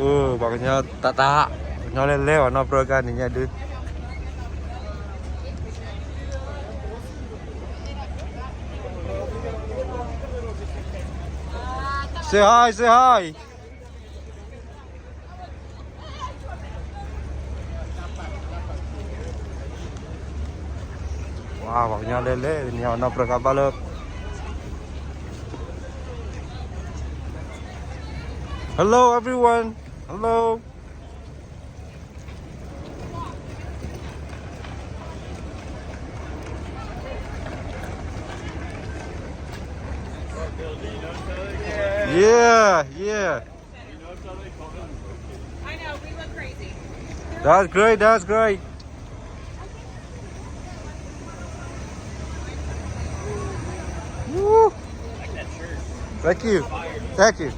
ပှၤကညီတၢ်တၢ်, ပှၤကညီလဲၤလဲၤဝဲနီၢ်ပြၢကါန့ၣ်ညါဒုး. Say hi, say hi. ဝါ ပှၤကညီလဲၤလဲၤန့ၣ် နီၢ်ပြၢကါဘၣ်လၢ Hello everyone. Hello. Yeah, yeah. I know, we look crazy. That's great, that's great. Woo. Thank you. Thank you.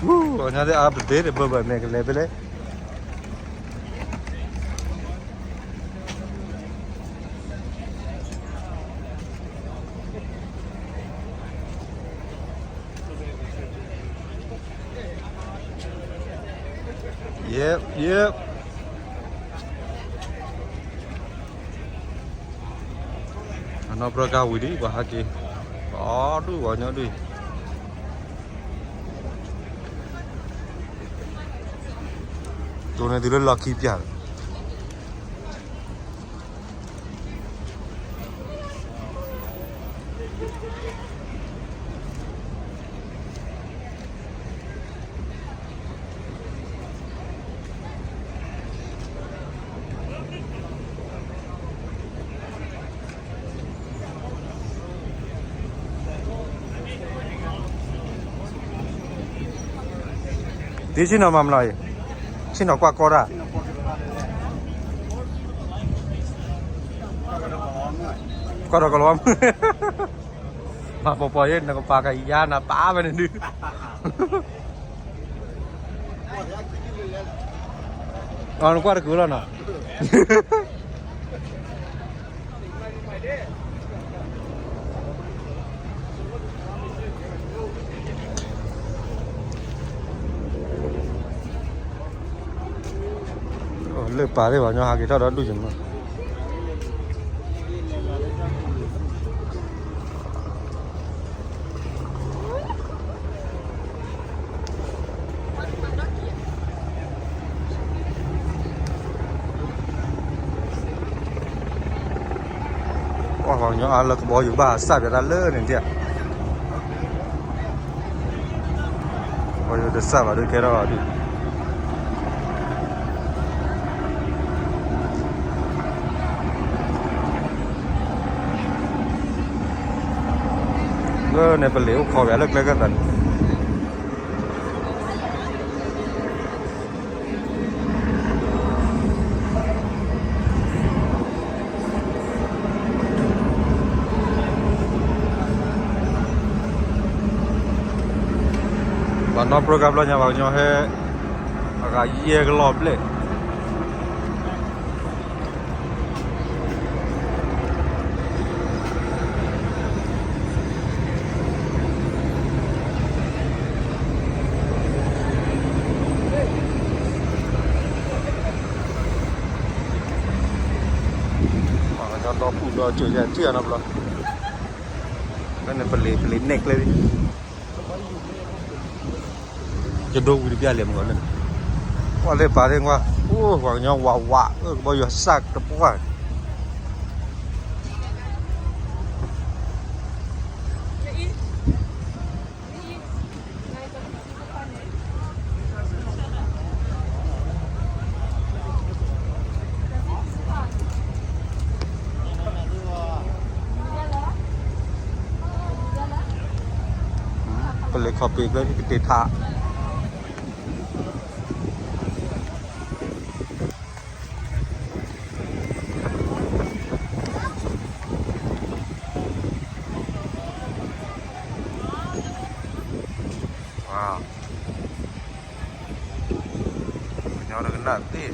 ဝူ အညါသ့ၣ်အါပသ့ၣ်တဘၢဘၢမ့ၢ်ကလဲၤဖဲလဲၣ်. Yep, yep. အနီၢ်ပြၢကါဝံၤဒံး ပှၤဟးက့ၤ အီၣ်ဒုၣ်ပှၤကညီဒုၣ် တိၢ်န့ၢ်သုလၢလီၢ်ခံပျၢ်လီၤ. ဒ်ဆ့ၣ်နီၤမၤမနုၤအံၤ, ဆ့ၣ်နီၤကွၢ်ကီတၢ်, ကွၢ်ဒီးကလီၤမုၢ်, မၤပီၤပီၤယဲ နကပာ်ကယါနၤပာ်ဝဲန့ၣ်ဒုး, အနကွၢ်တကုၤလီၤနီၤ. လၢပာ်သ့ၣ်ပှၤကညီဟးက့ၤထီၣ်ဒီးဒူၣ်ယမုၢ် ပှၤကညီအါလၢကဘီယူၤဘၣ်စၢ်ပၠးတၢ်လၢန့ၣ်ဒၣ်, ကဘီယူၤတစၢ်ဘၣ်ဒုးကဲထီၣ်ဘၣ်ဒုး လၢန့ၣ်ပလံၤအိၣ်ခိးပၠးလၢကျဲကသးန့ၣ် ပှၤနီၢ်ပြၢကါဘျီညါ ပှၤကညီဟဲ အဂၤယဲၢ်ကလီၤဘျဲၣ် ပှၤကညီဒီပုၢ်ဒီကၠိၤယဲၢ်ထံၣ်အနီတဘျီ, လၢန့ၣ်ပလံၤ ပလံၤနဲၣ်ကျဲ ယဒိဝံၤတဘျီလဲၤမုၢ်ဂီၤလၢန့ၣ်, ကွၢ်လၢပာ်သ့ၣ်ကွၢ်, အိၣ် ပှၤကညီဝးဝး အၢ ကဘီယူၤစၢ်တပှၢ် ပလဲၤခီပ့ၤကျဲကတ့ထး ကညီတကနၣ်သ့ၣ်,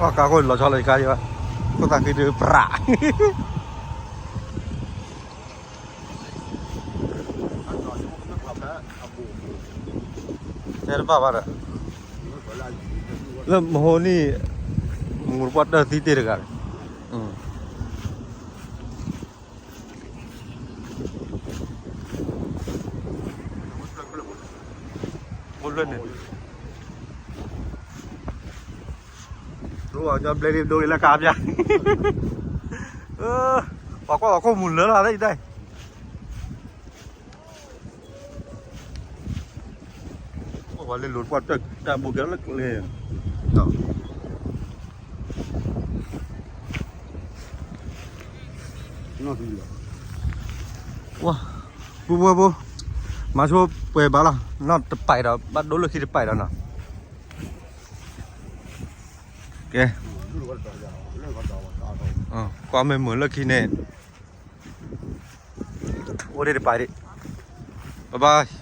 ကါခိၣ်လီၤဆီလီၤကါဒံးဘၣ်, ခိၣ်သးဃံဒုးပြး တဲတဘၣ်ဘၣ်ဒီး, လၢမဟိနံၣ်, မူတပှၢ်တၢၢ်သံတ့ၢ်တဂၤ, အိၣ်လၢန့ၣ်, ဒိကညီဘျဲဒ်ဒိက့ၤလၢကါပျၢ်, ပှၤကွၢ်ပှၤခိၣ်မူၤလၢလီၤလၢယတဲ ပှၤလၢလိၤတပှၢ်တၢၢ်တၢ်ဘိးကဲလၢကျဲ, ပူဖိဖိ, မၤဆိပှဲၤဘၣ်လီၤ, နီၢ်တပာ်ဒီး ဘၣ်ဒိလၢခံတပာ်ဒီးနီၤ, ကဲ, ကွၢ်မ့ၢ်မုာ်လၢခံန့ၣ်, အိၣ်ဒံးတပာ်ဒံး, ဘၣ်ဘၣ်.